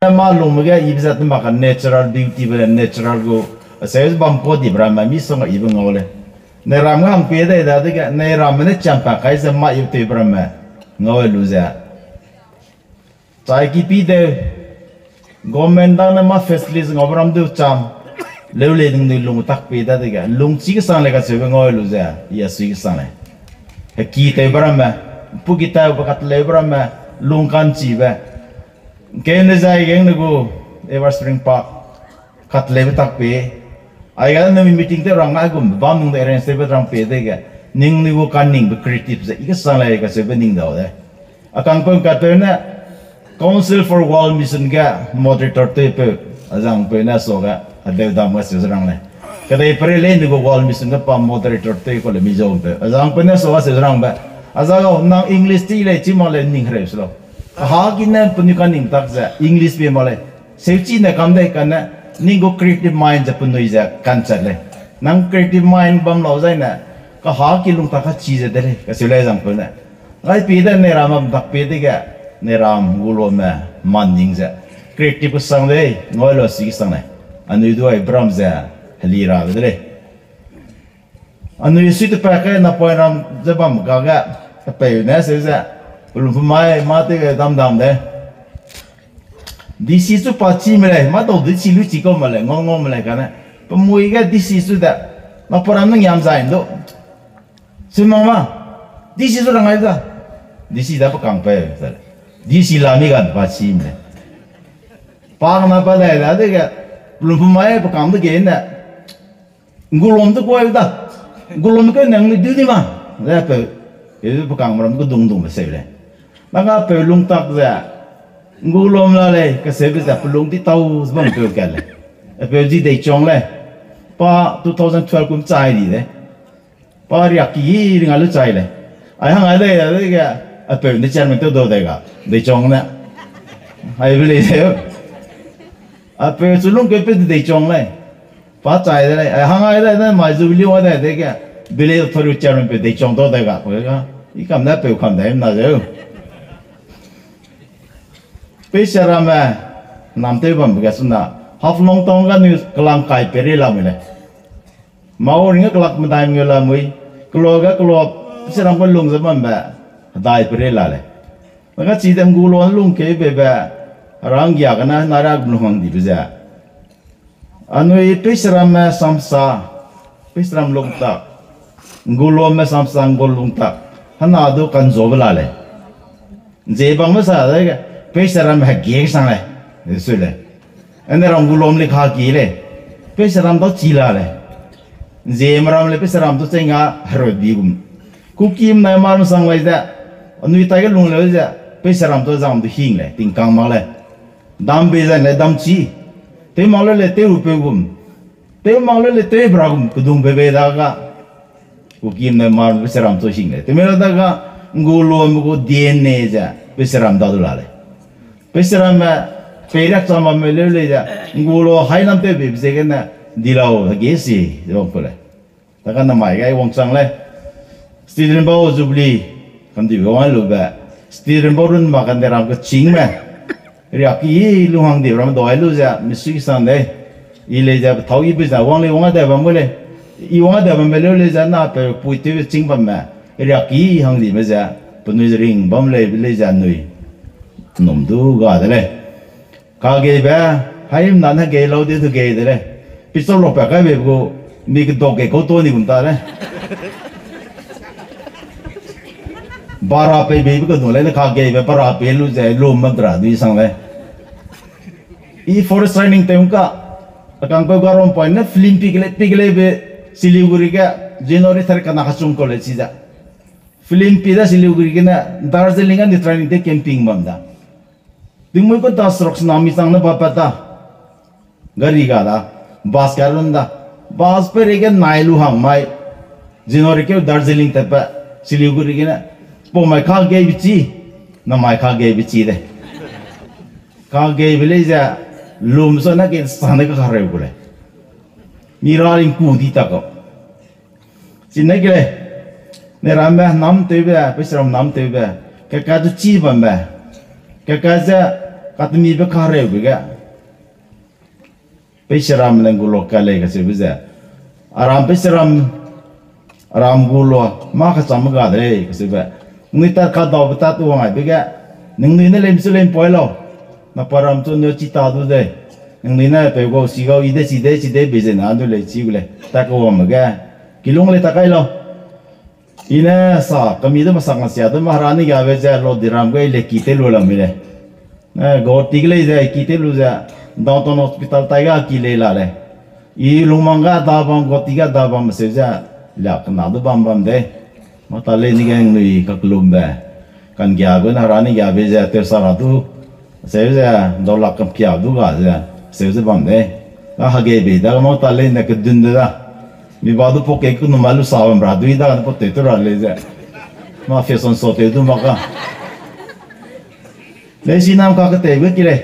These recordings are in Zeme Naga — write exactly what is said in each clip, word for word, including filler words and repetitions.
Mâ lungme ge ibe zat te mak ka natural beauty be le natural gu, aseu ze bam ka dibe ramme misongga ibe ngau lei. Neiram ge hang pie dei dadege, neiramme ne chiam pa kai ze mâ ibe tewbe ramme ngau lu ze, chai ki pi deu, government dane mâ facilities ngaube ram du cham, leu lei ningnui lung tak pie dadege, lungchi kesang lei kacheube ngau lu ze, i a sui kesang lei. Heki tewbe ramme, pu ki tewbe kateleube ramme, lung ka'nchibe. Kene zai geng ne gu, Ever Spring Park, kateleube tak pie. Aiga ne meeting tew rang aigumbe bam nung de arrange tewbe rang pie dege, ningnui gu kaningbe creative ze, i kesang lei kacheube ning dau de. A kangpeu katpeu ne, Council for World Mission ge moderator tewpeu, azangpeu ne suage, adeu dam ga seu ze rang lei. Kedei pere lei ne gu World Mission ge pa moderator tew ka le Mizompeu, azangpeu ne suage seu ze rangbe. Aza gau, nang English chi lei chi mak lei ning hereu se lau. Kahaki ne penui kaning tak ze, English pie mak lei. Seuchi ne kam dei kane, ning gu creative mind ze penui ze kanchat lei. Nang creative mind bam lau zai ne, kahaki lung tak kachi ze de lei, kaseu lei zangpeu ne. Gai pie de neiram bam tak pie dege, neiram gu lume, man ning ze. Creative kesang dei, ngau lu si kesang lei. Anui du ai bram ze, heli rabe de lei. Anui sui tepat kai napoiram ze bam kage, apeu ne seu ze, pelum pemai mâ tewge dam dam de. DC chu pa chime lei, mâ dau DC lu chi kau ma lei, ngau ngau ma lei kane. Pemui ge DC chu de, napoiram nang yam zai ndu. Sui mak ma, DC chu rangai da. DC da pe kangpeu, DC la mi ga pa chime lei. Pa kena pa dai dadege, pelum pemai pe kang dege ne, Ngulom te kuai da. Ngulom keu nang ni du ni ma. Ze peu, peu pe kangme ram kedung dungbe seu lei. Nang a peu lung tak ze, Ngulom la lei, kaseube ze pelung di tau ze bam peu kat lei. Apeu zi Deichong lei. Pa two thousand twelve kum chai di de. Pa riak ki ringa lu chai lei. Ai hang ai dei, dege, apeu ne chairman tew dau dei ga, Deichong ne. Aibe lei zeu. Apeu chu lungkeu pe Deichong lei. Pa chai de lei. Ai hang ai dei, ne mai zu liu ai dei, dege, village authority chairman peu Deichong dau dei ga, pa ga. I kam ne peu kam dei na zeu. Peiseramme, namtew bambe ge suna, Haflong town ga nu kelang kai peri lamui lei. Mâ ring ge kelak medai mengeu lamui, kelo ge kelo, Peiseram ge lung ze bambe, hedai peri la lei. Naka chide Ngulom lungkeu beibe, ranggia gene nara lung hang dibe ze. Anui Peiseramme samsa, Peiseram lung tak, Ngulomme samsa Ngul lung tak, hena du kanzuabe la lei. Nzie bangme sa dege, Peiseramme hege sang lei, su lei. Ane ram Ngulom le kaki lei, Peiseram dau chi la lei. Nzieme ram le Peiseram du chei nga herut bi gum. Kukime nai marme sang lei ze, anui taige lung leu ze, Peiseram du zam du hing lei, tingkang mak lei. Dam bei zai ne dam chi. Tew mak leu le tew peu gum. Tew mak leu le tew bra gum kedung bebe daga. Kukime ne mar Peiseram chu hing lei. Tewme daga Ngulomme gu D N A ze Peiseram dau du la lei. Peiseramme peiriak cham bamme leu lei ze, Ngulo hai nam tew bebe ziegene, di lau hege si, ze bam ku lei. Daga namai gai wangchang lei. Student bau Jubilee, kamdibe wang lube. Student bau run mak kande ram kechîngme. Riak ki lu hang di ram dau ai lu ze, misui sang dei. I lei ze, pethâu ibe ze, wang lei wang a dai bam gu lei. I wang a dai bambe leu lei ze, na pe pui tewbe chîng bamme. Riak ki hang dime ze, penui ze ring bam lei, lei ze anui. Num du ga de lei. Kageibe, haimna ne gei lau de du gei de lei. Picture lok pa kaibe gu, mi kedok gei kau to ni gum ta lei. Bara pei beibe kedung lei, ne kageibe bara pei lu ze, lu madra dui sang lei. I forest training tew ka, akangpeu garom point ne film pi ke lei, pi ke lei be, Siliguri ge, January tarik kana kachung kau lei chi ze. Film pi da Siliguri gene, Darjeeling ane training tew camping bam da. Tingmui ku ta seruk sena mi chang ne ba pat da. Gari ga da. Bus ga run da. Bus peireige nai lu hang mai. January keu Darjeeling tatbe. Siliguri gene. Pau mai kageibe chi. Namai kageibe chi de. Kageibe lei ze. Lum so na ke sang ne kakareu gu lei. Mi ra ring ku di ta kau. Chine ke lei, ne ramme namtewbe, Peiseram namtewbe, keka du chi bambe, keka ze Katemibe kahereube ge, peiseram ne gu lua ka lei kacheube ze, aram peiseram, aram gu lua mâ kecham ga de lei kacheube. Ningnui tat kadaube tat wang aibe ge, ningnui ne lei mchu lei mpoi lau. Naparam chu ne chi ta du de. Ningnui ne peu gau, si gau, i de, chi de, chi de, bei ze na du lei chi gu lei. Tat kawangme ge, kilung lei ta kai lau. I ne sa, kami du masak masia du ma hera ni gabe ze lo diram ge i le ki tew lu lam mi lei. Eh, Guwahati ge lei ze, ki tew lu ze, Downtown Hospital tai ga ki lei la lei. I lungmang ga da bam, Guwahati ga da bam seu ze, lia kena du bam bam de. Mâ ta lei ni ge ningnui kakellumbe. Kanggia gu ne hera ni gabe ze, tewsa ra du. Seu ze, daulak kampia du ga ze, seu ze bam de. A hegei bei da mâ ta lei ne kedun de da. Mi ba du pau kei kenu ma lu sa bam ra dui da, ne pau tew tew ra lei ze. Mâ fashion show tew du mak ka. Lei si nam kaketeibe ki lei.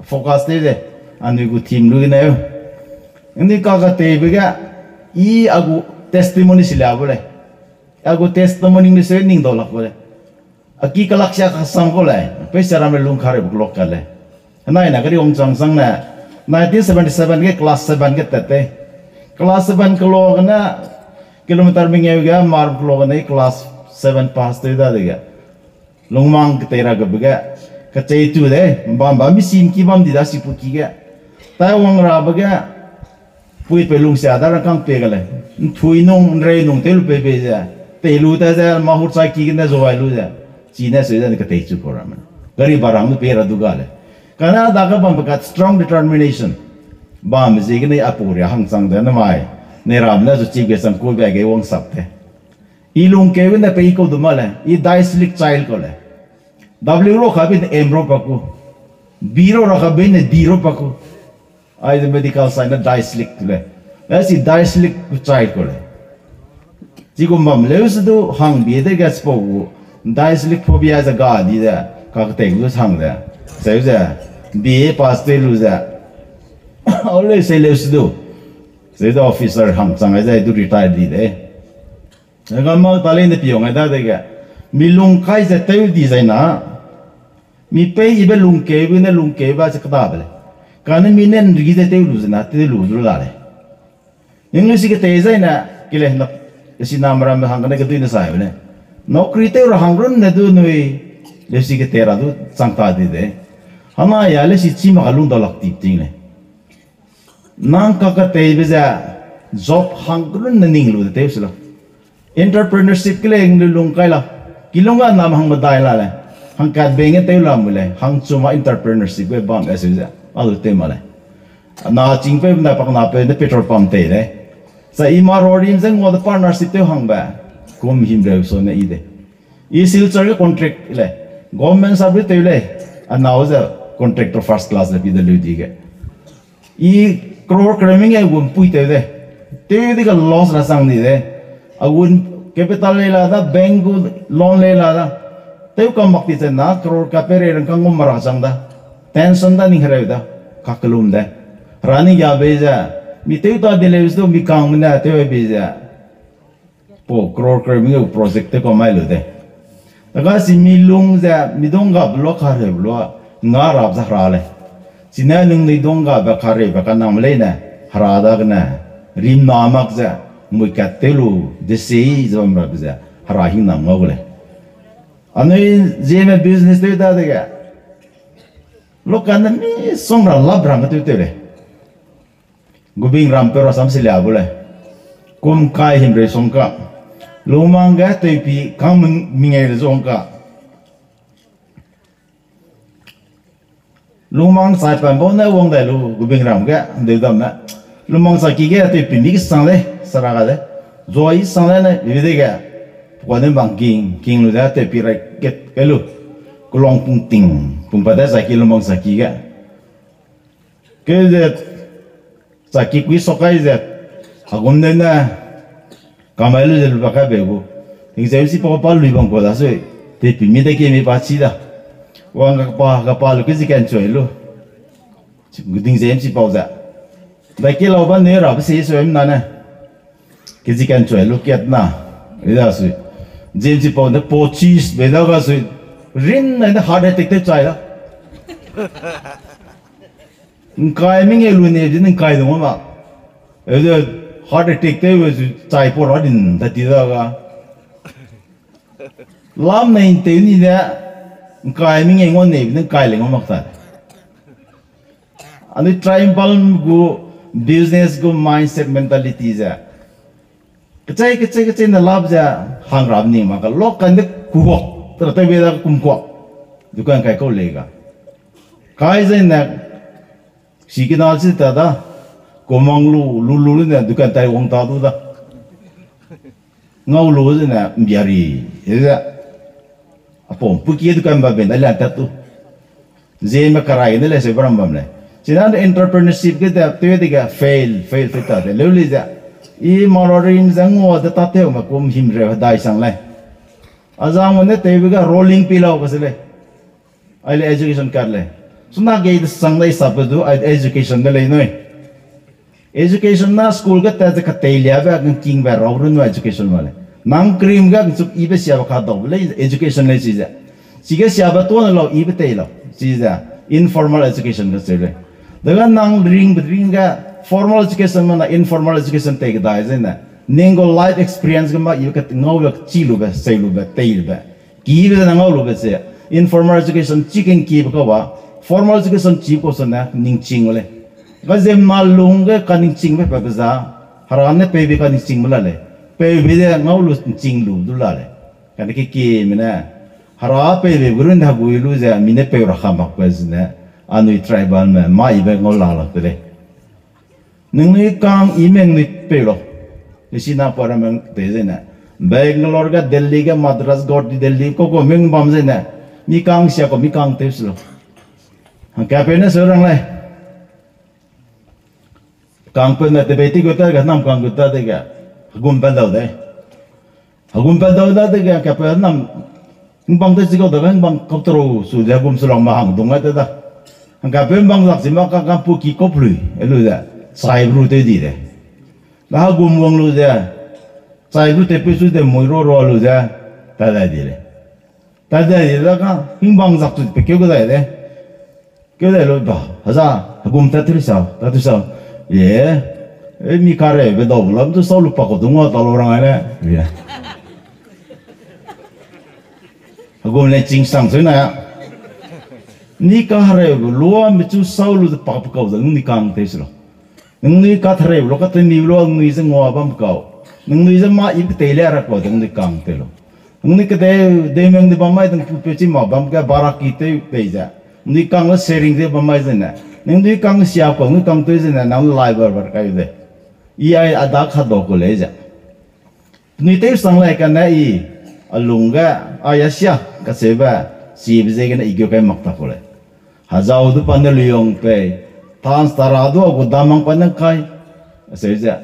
Focus tew ze. Anui gu theme lu gene. Anui kaketeibe ge. I a gu testimony si lia bu lei. A gu testimony lu se ning daulak bu lei. A ki kelak sia kasang kau lei, peiseram le lung kahereube kelok ka lei. Henai ne keri wangchang sang ne, nineteen seventy seven ge class seven ge tat tei. Class seven kelua gene, kilometer mengeu ge, mar kelua gene class seven pass tew dadege. Lungmang ketei ra gebe ge, kechei tu de, bam ba mi sim ki bam di da sipu ki ge. Tai wang rabe ge, puipeu lungsia da rangkâng pei ga lei. Nthui nung, nrei nung tew lu pei bei ze. Tei lu ta ze, mahur chai ki gene zuai lu ze. Chine seu ze ne ketei chu kau ramme. Gari ba rang lu pei ra du ga lei. Kane dage bambe kat strong determination. Bam ziegene apau ria hangchang de namai. Nei ram ne zu chief guest chang ku be ge wangsak te. I lungkeu ne pei kau du ma lei. I dyslexic child kau lei. W ro kabe ne M ro pa ku. B ro ra kabe ne D ro pa ku. Ai de medical science ne dyslexic lei. Asi dyslexic gu child kau lei. Chigum bam leu se du hang bie de ge chipau gu. Dyslexic phobia ze ga di de. Kaketei gu du hang de. Seu ze. B A pass tew lu ze. Au leu sei leu se du. Seu ze officer hangchang ai ze du retire di de. Ga mâ ta lei ne piong ai dadege, mi lung kai ze tew di zai na, mi pei ibe lungkeube ne lungkeube ze kedabe lei. Kane mi ne nri ze tew lu ze na, tew lu zu la lei. Ning leusi ketei zai ne, ke lei na, leusi na meram hang kane kedui ne saibe lei. Naukri tew ra hang runne du nui, leusi ketei ra du chang ta di de. Hana ya leusi chi mak ka lung dau lak tip ting lei. Nang kaketeibe ze job hang kerunne ning lu de tew se lau. Entrepreneurship ke lei lu lung kai lau. Kilung ga nam hang medai la lei. Hangkat beng ge tew lam lei. Hangchuma entrepreneurship ge bam e seu ze. A lu tew ma lei. Na chingpeu ne paknapeu ne petrol pump tei lei. Sa i ma rorim ze ngua de partnership tew hangbe. Kum himreu so ne i de. I Silchar ge contract lei. Government service tew lei. Anau ze contractor first class le pi de lu di ge. I crore kereu mengeu gu mpui tew de. Tew di ga loss ra chang di de. A gu capital lei la da, bank gu loan lei la da. Tew kam mak ti ze na crore kapeirei rangkâng gu mara chang da. Tension da ning hereu da. Kakellum de. Hera ni ga bei ze. Mi tew ta di leu se du mi kangme ne tew ai bei ze. Pau crore kereu mengeu project tew kamai lu de. Daga si mi lung ze mi dunggabe lua kahereube lua nga rap ze hera lei. Chine ningnui dunggabe kahereube kanangme leine hera dagene rimna mak ze mui kat tew lu desei ze bam rabe ze hera hingnam ngau gu lei. Anui Zeme business tew dadege lokanne misong ra lap rangge tew tew lei. Gubingram peu rasam silia bu lei. Kum kai himreu song ka. Lungmang ge tewpi kang mengeu le zong ka. Lungmang chai pam bau ne wang dai lu Gubingram ge, ndeu dam ne. Lungmang chaki ge tewpi mi kesang lei, sara ga de. Zua i sang lei ne, bibidege. Pukane bang king, king lu de tewpi rai ket kai lu. Kelong pung ting, pung pa de chaki lungmang chaki ge. Keu ze, chaki kui sok kai ze, hagum de ne, kamai lu ze lu ba kai be gu. Tingzeu sipau pa lui bam kau da sui, tewpi mi de ke mi pa chi da. Wang kapa, kapa lu ke zi kan chuai lu. Tingzeu sipau ze. Dai ke lau ba ne ra be se sui mna ne. Ke zi kan chuai lu kat na. Ida sui. Zem sipau ne pochis be da ga sui. Rin na ne heart attack tew chai da. Ngkai mengeu lu ne, zi ngkai du ngau mak. Eze heart attack tew, eze chai pau ra din ta ti da ga. Lam nei ntew ni de, ngkai mengeu ngau ne, ngkai le ngau mak ta. Anui tribal gu business gu mindset mentality ze. Kechei, kechei, kechei ne lap ze hang ram ning mak ka, lok kan de kuak, tera tew be da kum kuak. Dukan kai kau lei ga. Kai zene, si kena si ta da, kumang lu, lu, lu, lu ne, dukan tai wang ta du da. Ngau lu zene, mbiari, ze. Apau, puki dukan ba ben da lan tat tu. Zeme karai ne le se bram bam le. China de entrepreneurship ge de, tew dege fail, fail, fail ta de. Leu lei ze. I mararim ze ngua de ta tew me kum himreu hedai sang lei. Azang me ne tewbe ga rolling pi lau ka se lei. Ai le education card lei. Suna gei de sang lei sape du, ai education de lei nui. Education na school ge tat ze katei liabe, ngkingbe rau run nui education ma lei. Nang cream ga ngchuk ibe siabe kadaube lei, education lei chize. Chige siabe tuâ ne lau, ibe tei lau, chize. Informal education ka seu lei. Dega nang ringbe ring ge formal education ma na informal education tei kedai zene. Ning gu life experience ge ma ibe kat ngaube, chi lube, sei lube, tei lube. Kibe zene ngau lube se, informal education chi kengkibe kau ba, formal education chi kau sene ningching lei. Ga ziemna lung ge kaningchingbe pa be za, hera ne peibe kaningchingbe la lei. Peibe de ngau lu nching lu du la lei. Kane kekime ne, hera peibe gu run de hegui lu ze, mi ne peu ra ka mak be zene, anui tribal me, maibe ngau la lak de lei. Ningnui kang i meng nui peu lau. Isi na pa ra meng tei zene. Bangalore ga, Delhi ga, Madras, Guwahati, Delhi, kau kau meng bam zene. Mi kang sia kau, mi kang tew si lau. Hangkapeu ne seu rang lei. Kangpeu ne tebei ti gu ta ga, nam kang gu ta dege. Hegum pat dau de. Hegum pat dau da dege, hangkapeu nam, ngbang tew chi kau da, ngbang kau tero su ze hegum su lang ma hang dung ai ta da. Hangkapeu ngbang zak chi ma ka, ka pu ki kop lui, e lu ze, chai bru tew di de. Da hegum wang lu ze, chai bru tewpeu su de mui ro ro lu ze, ta dai di lei. Ta dai di da ka, hingbang zak tu pe keu kedai de. Keu dai lu ba, haza, hegum tat tu sa, tat tu sa. Ye, e mi kareube dau lam tu sau lu pa kau dung a ta lu rang ai le. Ye. Hegum le chingsang seu na. Ni kahereube lua mi chu sau lu ze pa pe kau ze, ni kang tew si lau. Ningnui kathereu lu, katemi lu, ningnui ze ngua bam kau. Ningnui ze ma i ketei le ra kau, ningnui kang tew lu. Ningnui kedeu, deu meng de bam mai, ding pu peu chi ma bam ge, baraki tew pei ze. Ningnui kang le sharing ze bam mai zene. Ningnui kang sia kau, ningnui kang tew zene, nang lai bar bar kai de. I ai a da kha dau kau lei ze. Penui tew sang lai kane i, a lung ge, a ya sia, kacheube, chibe ziegene i geu kai mak ta kau lei. Hezau du pa ne luyong pei, tan stara du a gu damang pa ne kai, acheu ze,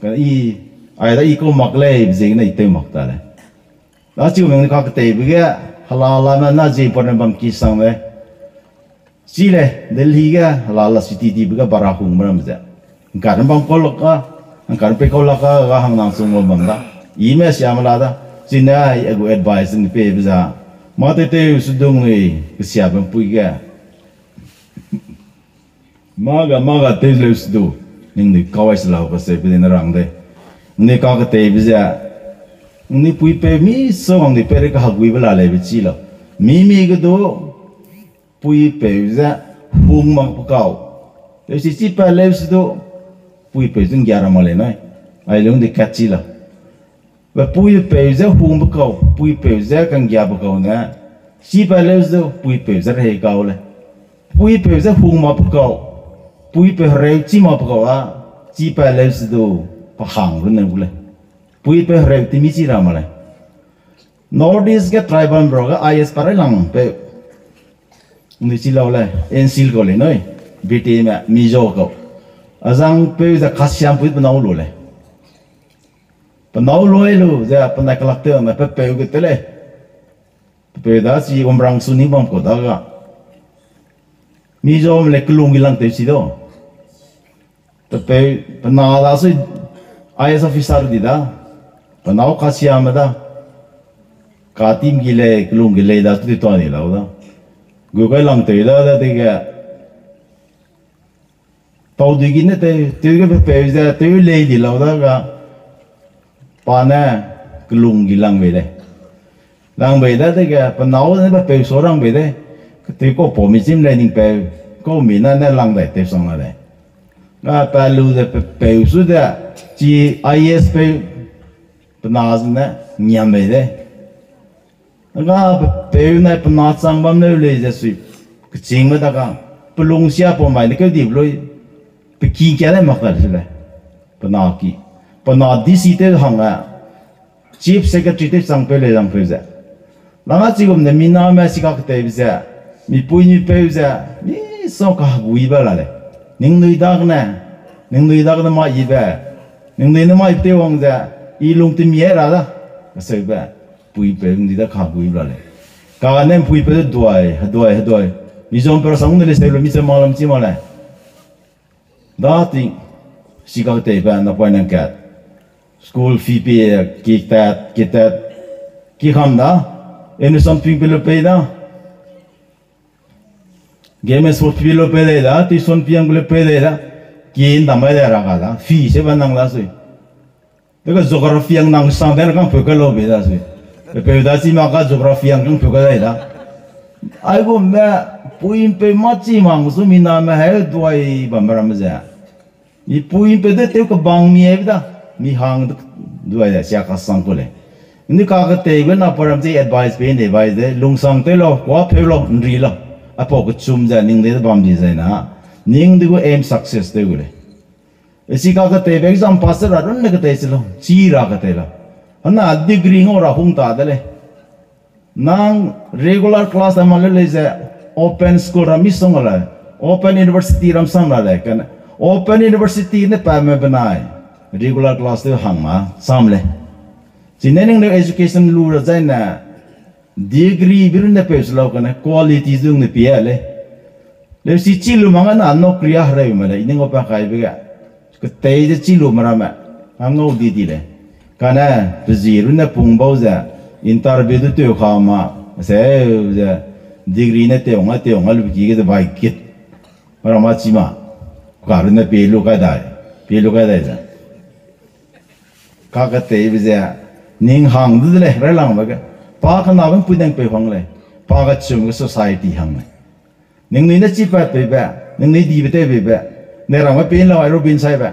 ka i, ai da i kau mak lei, be ziegene i tew mak ta lei. Da chiu meng ne kaketeibe ge, hela lame na zie pa ne bam ki sang lei. Chi lei, Delhi ge, hela la city dibe ge bara hung me ram ze. Ngkar bam kau lak ka, ngkar pei kau lak ka, ga hang nang sung bam bam da. I me siame la da. Chine ai a gu advice ne peibe za. Mâ tew tew su dung nui, kesiabe mpui ge. Mâ ga, mâ ga tew leu su du. Ningnui kau ai se lau kacheube de ne rang de. Ningnui kaketeibe ze. Ningnui puipeu mi sâu wang di pei re kaheguibe la leibe chi lau. Mi mi ge du, puipeu ze hung mak pe kau. Tewsi chi pa leu su du, puipeu ze nggia ra mak lei nui. Ai lung di kat chi lau. Be puipeu ze hungbe kau, puipeu ze kanggiabe kau ne, chipa leu se du puipeu ze rehei kau lei. Puipeu ze hung mak pe kau, puipeu hereu chi mak pe kau a, chipa leu se du, pa hang runne gu lei. Puipeu hereu timi chi ra mak lei. North East ge tribal bro ge I A S pa railang peu. Nui chi lau lei, N C L kau lei nui, B T me, Mizo kau. Azang peu ze kasiam pui penau lu lei. Penau lui lu ze penai kelak tew me pe peu ge te lei. Pe peu da si Umrangso ning bam kau da ga. Mizo me le kelung gi lang tew si dau. Pe peu, pe na da sui I A S officer di da. Pe nâu kasiame da. Katim gi lei, kelung gi lei da, tu di tua ni lau da. Gu kai lang tew da dadege, tau dui gene tew, tew ge pe peu ze, tew lei di lau da ga, pa ne kelung gi lang bei lei. Lang bei dadege, pe nâu ne pe peu sau rang bei de, ketew kau pau mi chim lei ning peu, kau mi na ne lang dai tew sang la lei. Ga pa lu ze pe peu su de, chi I A S peu, pe na zene, ngiam bei de. Ga pe peu ne pe na chang bam leu lei ze sui, kechîngme da ga, pe lung sia pau mai ne keu di be lui, pe ki kia ne mak ta le. Pe na ki, pe na D C tew hangge, Chief Secretary tew chang peu lei zang peu ze. Nang a chigum ne mi name si kaketeibe ze, mipui mipeu ze, misong kaheguibe la lei. Ningnui dagene, ningnui dagene mai yibe, ningnui ne mai tew wang ze, i lung temi ai ra da, kaseube, puipeu ningnui da kaheguibe la lei. Kane mpuipeu de duai, heduai, heduai. Mi zom pe rasang ne lei seu lu mi che ma lam chi ma lei. Da ting, si kaketeibe napoine kat. School fee pie, ki tat, ki tat, ki kam da, admission fee pe lu pei da, game sports fee pe lu pei dai da, tuition fee pe lu pei dai da, ki ndam mai dai ra ga da, fee se ba nang da sui. Dege geography ang nang sang de kangpeu ka lau bei da sui. Pe peu da chi ma ka geography ang kangpeu ka dai da. Aigumbe, puipeu mâ chi mang su mi name heu duai bambe ramme ze. Mipui mipeu de tew kebang mi aibe da, mi hang de duai da sia kasang ku lei. Ndu kaketeibe napoiram ze advice pe nei bai de, lungsang tew lau, kuâ pheu lau, nri lau. Aipau kechum ze ning de bam di zai na, ning de gu aim success tew gu lei. Esi kaketeibe exam pass ra runne ketei se lau, chi ra ketei lau. Hana degree ngau ra hung ta de lei. Nang regular class da ma leu lei ze, open school ram misong la lei, open university ram sam la lei, kane open university ne pame benai, regular class tew hang ma sam lei. Chine ning leu education lu ra zaine, degree bi runne peu se lau kane quality zung ne pie lei. Leusi chi lu ma nga na नौकरी a hereu ma lei, i ning ngau pa kaibe ge. Ketei ze chi lu ma ramme, a ngau di di lei. Kane, pe zi runne pung bau ze, interview du tew ka ma, seu ze, degree ne tew nga, tew nga lu ki ge ze bai git. Mara ma chi ma, ka runne pie lu kai dai, pie lu kai dai ze. Kaketeibe ze, ning hang du de lei, railangbe ge. Pa kenabe mpui dang peu hang lei, pa kechum ge society hang lei. Ningnui ne chipat peibe, ningnui dibe tew peibe, ne rangbe pei lau ai Robin saibe.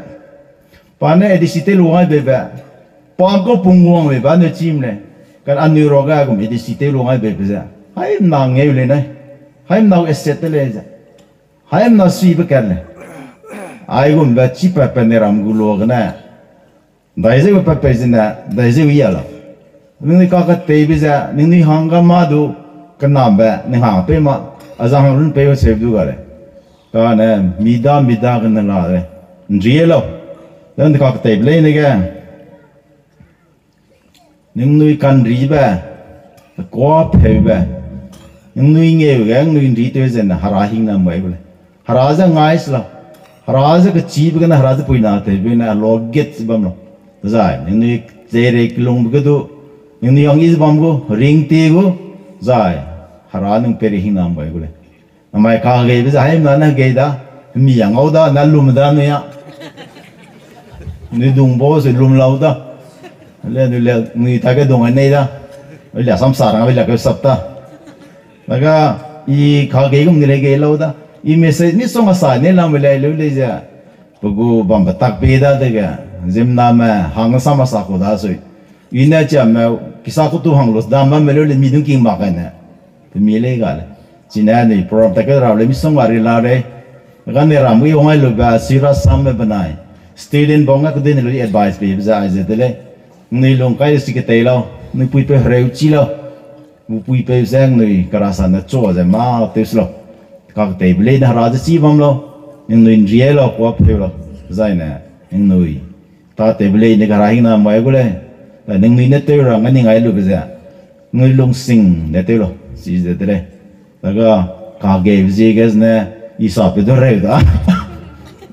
Pa ne A D C tew lu ngai beibe, pa kau pung wang beibe anui chim lei. Kan anui ruage gum A D C tew lu ngai beibe ze, haimna ngeu lei nai, haimna asset de lei ze, haimna suibe kat lei. Aigumbe chipatbe ne ram gu lu gene, dai zeu pe pei zene, dai zeu i a lau. Ningnui kaketeibe ze, ningnui hangge mâ du, kenambe, ning hang pei ma, a zang hang run pei seu du ga lei. Kane, mida, mida gene la lei. Nri lau. Zan kaketeibe leine ge, ningnui kanribe, kuâ pheube, ningnui ngeu ge, ningnui nri tew zene, hera hingna mai gu lei. Hera ze ngai se lau. Hera ze kechibe gene, hera ze puina tewbe gene, a lo get bam lau. Zai, ningnui tere kelungbe ge du, ningnui ang i ze bam gu, ring ti gu, zai, hera ning peri hingna mai gu lei. Namai kageibe ze haimna ne gei da, mi a ngau da, ne lum da nui a. Nui dung bo se lum lau da. Le nui le, nui ta ge dung a nei da. Lia samsa rang be lia keu sap ta. Daga, i kagei gum ni le gei lau da. I message misong a sa ne lam le leu lei ze. Pe gu bambe tak pei dadege, ziemmename hang sam a sa ku da sui. I ne chiame, kisa ku tu hang lu dam bamme leu le mi dung king mak kai ne. Pe mi lei ga lei. Chine anui program ta keu ra lei misong ga ri la lei. Ga ne ram ge wang ai lube, sui ra samme benai. Student bang ge kedei ne lu advice peibe ze ai ze de lei. Nui lung kai si ketei lau, nui puipeu hereu chi lau. Nui puipeu ze nui kera sa ne chu ze mâ tew se lau. Kaketeibe leine hera ze chî bam lau. Ningnui nri lau, kuâ pheu lau. Zai ne, ningnui tâtewbe leine kera hingna mai gu lei. Zai ningnui ne tew ra ngai ning ai lube ze, ningnui lungsing ne tew lau, chize de lei. Daga, kageibe ziegene, i sapeu du hereu da.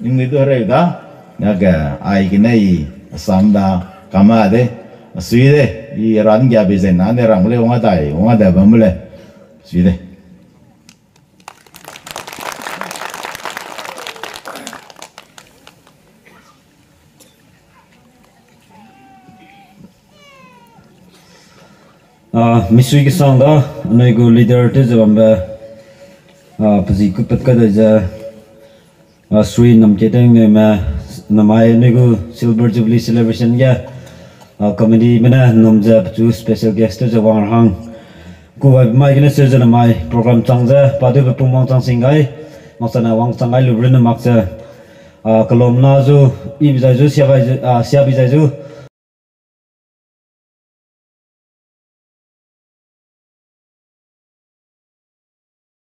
Ningnui du hereu da. Dage, aigene i, asam da, kama de, asui de, i ra nggiabe ze na ne rang lei wang a dai, wang a dai bam lei. Sui de. Misui kesang da, anui gu leader tew ze bambe, pe zi kupat kadai ze, Sri Namketew Newme, namai anui gu Silver Jubilee celebration ge committeeme ne nnum ze pechu special guest tew ze wang ra hang, kuwaibe mai gene seu ze namai program chang ze padube pungwang chang sing gai, makchane wangchang gai lube runne mak ze, kelum na zu, ibe zai zu, siabi zai zu,